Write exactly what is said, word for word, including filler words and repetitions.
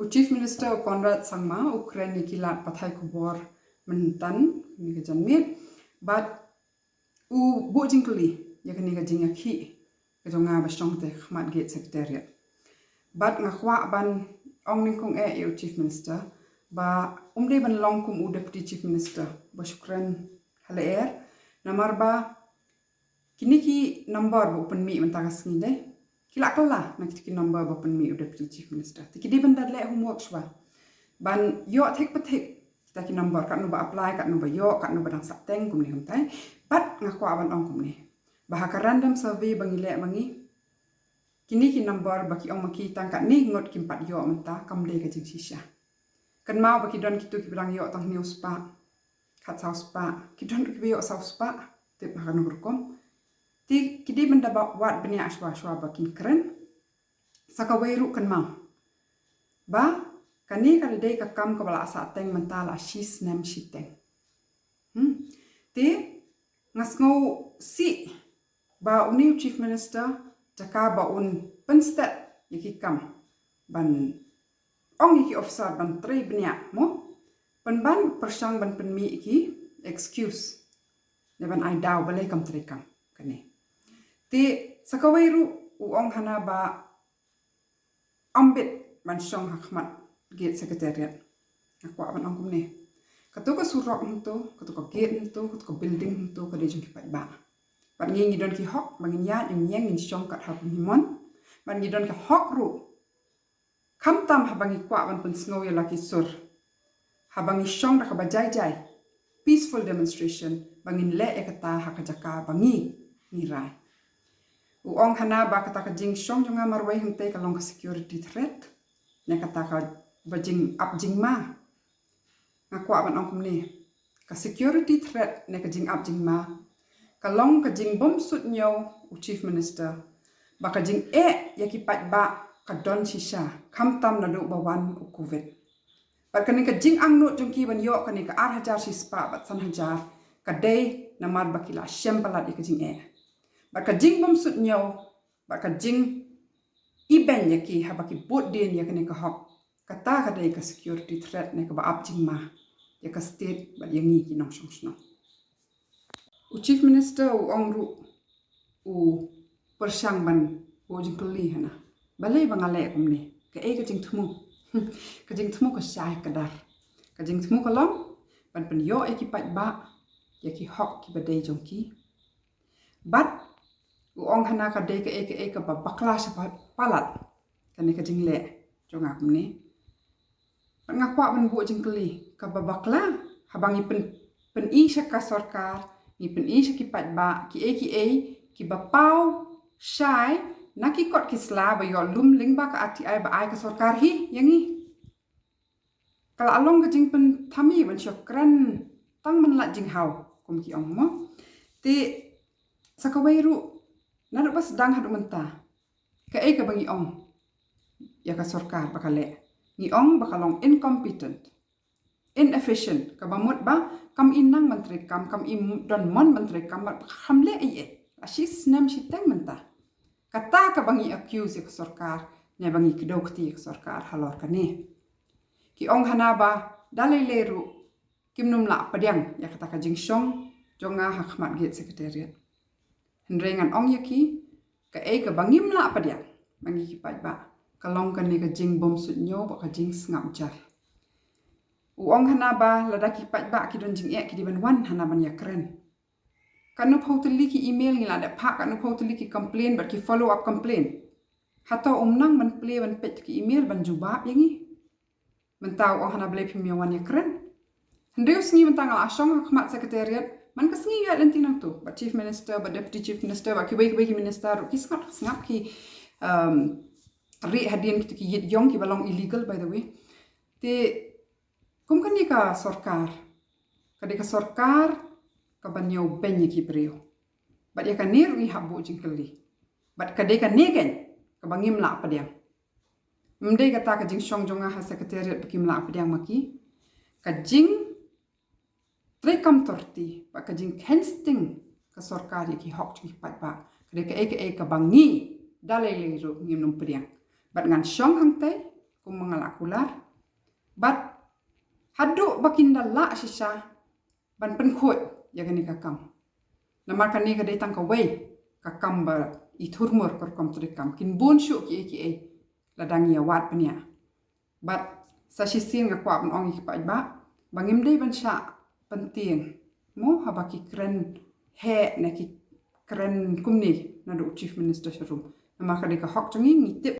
U Chief Minister u Conrad Sangma u kren ïa ki lad pathai khubor mynta kane ka janmiet bad u buh jingkylli ïa kane ka jingïakhih ka jong nga ba shong te khmat gate Secretariat. Bad nga kwah ban ong nyngkong eh ïa u Chief Minister ba um dei ban long kum u Deputy Chief Minister ba shu kren ha lyer, namar ba kine ki number ba u pynmih mynta ka sngi de ki la kylla na kito ki number ba pynmih u Deputy Chief Minister. Te ki dei ban da leh homework shuwa ban ïoh thik pa thik kita ki number, katno ba apply, katno ba ïoh, katno ba dang sah teng, kumne kumtai. Bad nga kwah ban ong kumne ba ha ka random survey ba ngi leh ma ngi, kine ki number ba ki ong ma ki tang katne ngut kim pat ïoh mynta kam dei ka jingshisha. Kynmaw ba ki don kito kiba dang ïoh tang hynñiew spah, khatsaw spah, ki don ruh kiba ïoh saw spah, tip ha kano ka rukom. Te ki dei ban da wad bniah shuwa shuwa ba kin kren. Sa kawei ruh kynmaw ba kane ka dei ka kam kaba la sah teng mynta la shi snem shiteng. Hmm. Te nga sngew sih ba une u Chief Minister jaka ba un pynstet ïa ki kam ban ong ïa ki officer ban trei bniah mo, pynban pyrshang ban pynmih ïa ki excuse ne ban ai daw balei kam trei kam kane. Te sa kawei ruh u ong hana ba ym bit ban shong ha khmat gate Secretariat. Nga kwah ban ong kumne, kato ka surok hangto, kato ka gate hangto, kato ka building hangto ka dei jong ki paidbah. Bad ngi ngi don ki hok ba ngin ïaid ngin ïeng ngin shong kat haba ngi mon. Bad ngi don ki hok ruh khamtam haba ngi kwah ban pynsngew ïa la ki sur, haba ngi shong da kaba jai jai, peaceful demonstration, ba ngin leh ïa kata ha ka jaka ba ngi ngi rai. U ong hana ba kata ka jingshong jong nga marwei hangtei ka long ka security threat ne kata kaba jingap jingma. Nga kwah ban ong kumne, ka security threat ne ka jingap jingma ka long ka jingbymsut ñiew u Chief Minister ba ka jingeh ïa ki paidbah ka don shisha khamtam naduh ba wan u Covid. Bad kane ka jingangnud jong ki ban ïoh kane ka ar hajar shispah bad san hajar ka dei namar ba ki la shem palat ïa ka jingeh. Bad ka jingbymsut ñiew bad ka jingibeiñ ïa ki haba ki bud dien ïa kane ka hok, kata ka dei ka security threat ne kaba ap jingma ïa ka state bad ïa ngi ki nongshong shnong. U Chief Minister u ong ruh, u pyrshang ban buh jingkylli hana, balei ba nga leh kumne, kaei ka jingthmu? Ka jingthmu ka shai ka dar. Ka jingthmu ka long ban pynïoh ïa ki paidbah ïa ki hok kiba dei jong ki. Bad u ong hana ka dei kaei kaei kaba bakla sha palat kane ka jingleh jong nga kumne. Bad nga kwah ban buh jingkylli, kaba bakla haba ngi pyn, pyni sha ka sorkar, ngi pyni sha ki paidbah kiei kiei kiba paw shai na ki kot ki sla ba ïoh lum lyngba ka R T I ba ai ka sorkar hi ïa ngi. Ka la long ka jingpynthame ban shu kren tang man lad jinghaw kum ki ong mo. Te sa kawei ruh naduh ba sdang haduh mynta, kaei kaba ngi ong ïa ka sorkar ba ka leh? Ngi ong ba ka long incompetent, inefficient, kaba mut ba kam i nang ban trei kam, kam i don mon ban trei kam, bad ba kam leh ei ei. La shi snem shiteng mynta. Kata kaba ngi accuse ïa ka sorkar ne ba ngi kdew kti ïa ka sorkar halor kane. Ki ong hana ba da lei lei ruh kim nym lah pdiang ïa kata ka jingshong jong nga ha khmat gate Secretariat. Hynrei ngan ong ïa ki, kaei kaba ngim lah pdiang ma ngi ki paidbah ka long kane ka jingbymsut ñiew bad ka jingsngap jar. U ong hana ba lada ki paidbah ki don jingeh ki dei ban wan hana ban ïakren. Katno phew tylli ki email ngi la dep phah, katno phew tylli ki complain bad ki follow up complain. Hato um nang ban plie ban peit ki email ban jubab ïa ngi? Mynta u ong hana balei phim ïa wan ïakren. Hynriew sngi mynta nga la shong ha khmat Secretariat, man ka sngi ïa lynti nangto bad Chief Minister bad Deputy Chief Minister bad kiwei kiwei ki minister ruh ki sngap sngap ki, um, rieh hadien kito ki ïit ïong kiba long illegal, by the way. Te kum kane ka sorkar ka dei ka sorkar kaba ñiewbeiñ ïa ki briew. Bad ïa kane ruh ngi hap buh jingkylli. Bad ka dei kane keiñ kaba ngim lah pdiang. Ym dei kata ka jingshong jong nga ha Secretariat ba kim lah pdiang ma ki. Ka jingtrei kam torti bad ka jingkheiñ sting ka sorkar ïa ki hok jong ki paidbah ka dei kaei kaei kaba ngi da lei lei ruh ngim nym pdiang. Bad ngan shong hangtei kum ma nga la kular. Bad haduh ba kin da lah shisha ban pynkhuid ïa kane ka kam. Namar kane ka dei tang kawei ka kam ba i thurmur ka rukom treikam. Kin bun shuh kiei kiei lada ngi ïa wad bniah. Bad sa shisien nga kwah ban ong ïa ki paidbah ba ngim dei ban shah pyntieng mo haba ki kren heh ne ki kren kumne naduh u Chief Minister sharum. Namar ka dei ka hok jong ngi, ngi tip